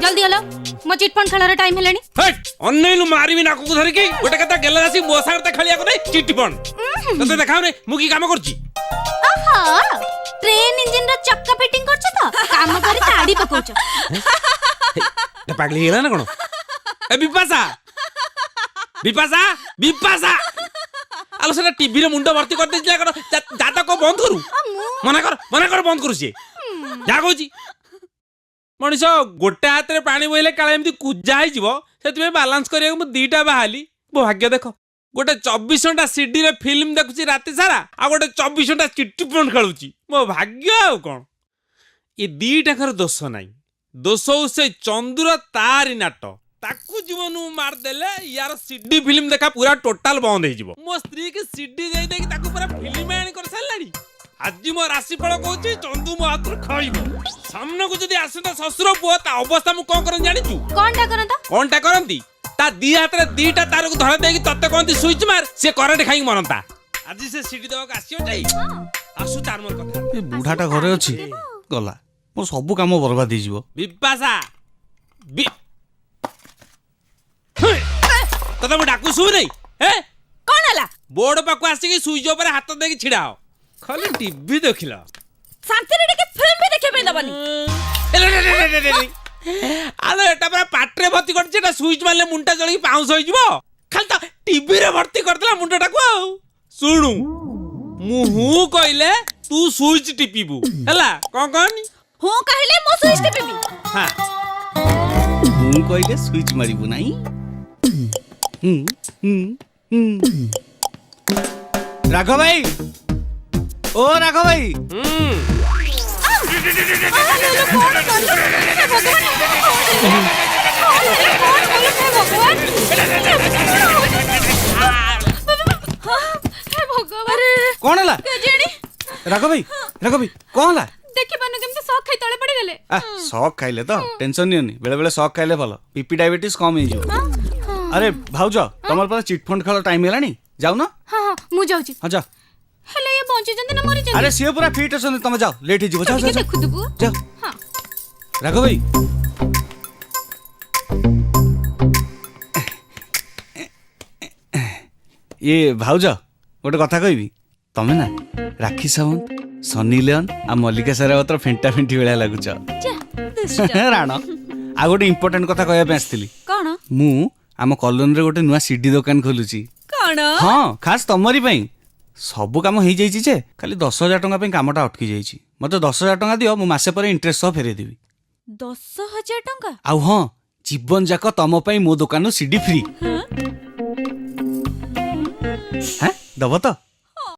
ଜଲ୍ଦି ହଲ, ମୋ ଚିଟଫଣ୍ଡ ଖେଳର ଟାଇମ ହେଲାଣି। ଅନେଇଲୁ, ମାରିବି ନାକକୁ ଧରିକି। ଗୋଟେ କଥା, ଗେଲା ଆସି ମୋ ସାଙ୍ଗରେ ତ ଖେଳିବାକୁ ନାଇଁ ଚିଟି ଫଣ୍ଡ। ତତେ ଦେଖାଉନି ମୁଁ କି କାମ କରୁଛି? ଓହୋ, ଟ୍ରେନ ଇଞ୍ଜିନ ର ଚକା ଫିଟିଂ କରୁଛ ତ? କାମ କରି ତାଡି ପକଉଛ। ପାଗଳି ହେଇଗଲା ନା କଣ? ଏ ବିପାସା, ବିପାସା, ବିପାସା! ଆଲୋ, ସେଟା ଟିଭିରେ ମୁଣ୍ଡ ଭର୍ତ୍ତି କରିଦେଇଛି ନା କଣ? ଦାଦା କହ ବନ୍ଦ କରୁ। ମନା କର, ମନା କର, ବନ୍ଦ କରୁ। ସିଏ ଯାହା କହୁଛି, ମଣିଷ ଗୋଟେ ହାତରେ ପାଣି ବୋହିଲେ କାଳେ ଏମିତି କୁଜା ହେଇଯିବ, ସେଥିପାଇଁ ବାଲାନ୍ସ କରିବାକୁ ମୁଁ ଦିଟା ବାହାଲି। ମୋ ଭାଗ୍ୟ ଦେଖ, ଗୋଟେ 24 ଘଣ୍ଟା ସିଡିରେ ଫିଲ୍ମ ଦେଖୁଛି ରାତି ସାରା, ଆଉ ଗୋଟେ 24 ଘଣ୍ଟା ଚିଟି ଫଣ୍ଡ ଖେଳୁଛି। ମୋ ଭାଗ୍ୟ ଆଉ କଣ? ଏ ଦିଟାଙ୍କର ଦୋଷ ନାହିଁ, ଦୋଷ ହଉ ସେ ଚନ୍ଦୁର, ତାରି ନାଟ। ତାକୁ ଜୀବନକୁ ମାରିଦେଲେ ୟାର ସିଡି ଫିଲ୍ମ ଦେଖା ପୁରା ଟୋଟାଲ ବନ୍ଦ ହେଇଯିବ। ମୋ ସ୍ତ୍ରୀ କି ସିଡି ଦେଇ ଦେଇକି ତାକୁ ପୁରା ଫିଲ୍ମ ଆଣି କରିସାରିଲାଣି। ଆଜି ମୋ ରାଶିଫଳ କହୁଛି, ଚନ୍ଦୁ ମୋ ହାତରୁ ଖାଇବ। ସାମ୍ନାକୁ ଯଦି ଆସନ୍ତା ଶ୍ୱଶୁର ପୁଅ, ତା ଅବସ୍ଥା ମୁଁ କଣ କରନ୍ତି ଜାଣିଛୁ? କଣଟା କରନ୍ତ? କଣଟା କରନ୍ତି? ତା ଦି ହାତରେ ଦିଟା ତାରକୁ ଧରା ଦେଇକି ତତେ କହନ୍ତି ସୁଇଚ୍ ମାର, ସେ କରେଣ୍ଟ ଖାଇକି ମରନ୍ତା। ଆଜି ସେ ସିଡି ଦେବାକୁ ଆସିବ ଯାଇ, ଆସୁ, ତାର ମୋର କଥା। ଏ ବୁଢାଟା ଘରେ ଅଛି, ଗଲା, ମୋ ସବୁ କାମ ବର୍ବାଦ ହେଇଯିବ। ବିପାସା, ବି ତତେ ମୁଁ ଡାକୁ ଶୁଭୁନାଇଁ? ହେ! କଣ ହେଲା? ବୋର୍ଡ ପାଖକୁ ଆସିକି ସୁଇଚ୍ ଉପରେ ହାତ ଦେଇକି ଛିଡା ହ। ଖାଲି ଟିଭି ଦେଖିଲ। ଶାନ୍ତିରେ ଟିକେ ଫିଲ୍ମ ବି ଦେଖିବା ପାଇଁ ଦବନି? ଆଲୋ, ଏଟା ପୁରା ପାଟିରେ ଭର୍ତ୍ତି କରିଛି। ଏଟା ସୁଇଚ୍ ମାରିଲେ ମୁଣ୍ଡଟା ଜଳିକି ପାଉଁଶ ହେଇଯିବ। ଖାଲି ତ ଟିଭିରେ ଭର୍ତ୍ତି କରିଦେଲା ମୁଣ୍ଡଟାକୁ। ଆଉ ଶୁଣୁ, ମୁଁ ହୁଁ କହିଲେ ତୁ ସୁଇଚ୍ ଟିପିବୁ, ହେଲା? କଣ କହନି? ହୁଁ କହିଲେ ମୁଁ ସୁଇଚ୍ ଟିପିବି। ହଁ। ମୁଁ କହିଲେ ସୁଇଚ୍ ମାରିବୁ ନାହିଁ। ହୁଁ ହୁଁ ହୁଁ। ରାଘବ ଭାଇ, ଓ ରାଘବ ଭାଇ! ହୁଁ। କଣ କଲୁ? ହେ ଭଗବାନ, କଣ କଲୁ? ହେ ଭଗବାନ, ହେ ଭଗବାନ! କଣ ହେଲା? କେଜାଣି। ରାଘବ ଭାଇ, ରାଘବ ଭାଇ, କଣ ହେଲା? ଦେଖିପାରୁନ କେମିତି ସକ୍ ଖାଇ ତଳେ ପଡିଗଲେ? ଆ, ସକ୍ ଖାଇଲେ ତ, ଟେନସନ ନିଅନି। ବେଳେ ବେଳେ ସକ୍ ଖାଇଲେ ଭଲ, ବିପି ଡାଇବେଟିସ୍ କମ ହେଇଯିବ। ଆରେ ଭାଉଜ, ତମର ପରା ଚିଟଫଣ୍ଡ ଖେଳ ଟାଇମ ହେଲାଣି, ଯାଉନ। ହଁ ହଁ, ମୁଁ ଯାଉଛି। ହଁ, ଯା। ହେଲେ ଇଏ ବଞ୍ଚିଛନ୍ତି ନା ମରିଛନ୍ତି? ଆରେ, ସିଏ ପୁରା ଫିଟ୍ ଅଛନ୍ତି, ତମେ ଯାଅ, ଲେଟ୍ ହେଇଯିବ। ଯାଅ। ଟିକେ ଯାଅ। ଦେଖୁଥିବୁ। ଯାଅ। ହଁ। ରାଘବ ଭାଇ, ଇଏ ଭାଉଜ, ଗୋଟେ କଥା କହିବି, ତମେ ନା ରାକ୍ଷୀ ସାୱନ୍ତ, ସନି ଲିଓନ ଆଉ ମଲ୍ଲିକା ସେରାବତର ଫେଣ୍ଟା ଫେଣ୍ଟି ଭଳିଆ ଲାଗୁଛ। ଯା, ଦୁଷ୍ଟ। ରାଣ, ଆଉ ଗୋଟେ ଇମ୍ପୋର୍ଟାଣ୍ଟ କଥା କହିବା ପାଇଁ ଆସିଥିଲି। କଣ? ମୁଁ ଆମ କଲୋନୀରେ ଗୋଟେ ନୂଆ ସିଡି ଦୋକାନ ଖୋଲୁଛି। କଣ? ହଁ, ଖାସ୍ ତମରି ପାଇଁ। ସବୁ କାମ ହେଇଯାଇଛି ଯେ ଖାଲି 10,000 ଟଙ୍କା ପାଇଁ କାମଟା ଅଟକି ଯାଇଛି। ମତେ 10,000 ଟଙ୍କା ଦିଅ, ମୁଁ ମାସେ ପରେ ଇଣ୍ଟରେଷ୍ଟ ସହ ଫେରେଇଦେବି। 10,000 ଟଙ୍କା? ଆଉ ହଁ, ଜୀବନ ଯାକ ତମ ପାଇଁ ମୋ ଦୋକାନରୁ ସିଡି ଫ୍ରି। ହଁ, ଦବ ତ?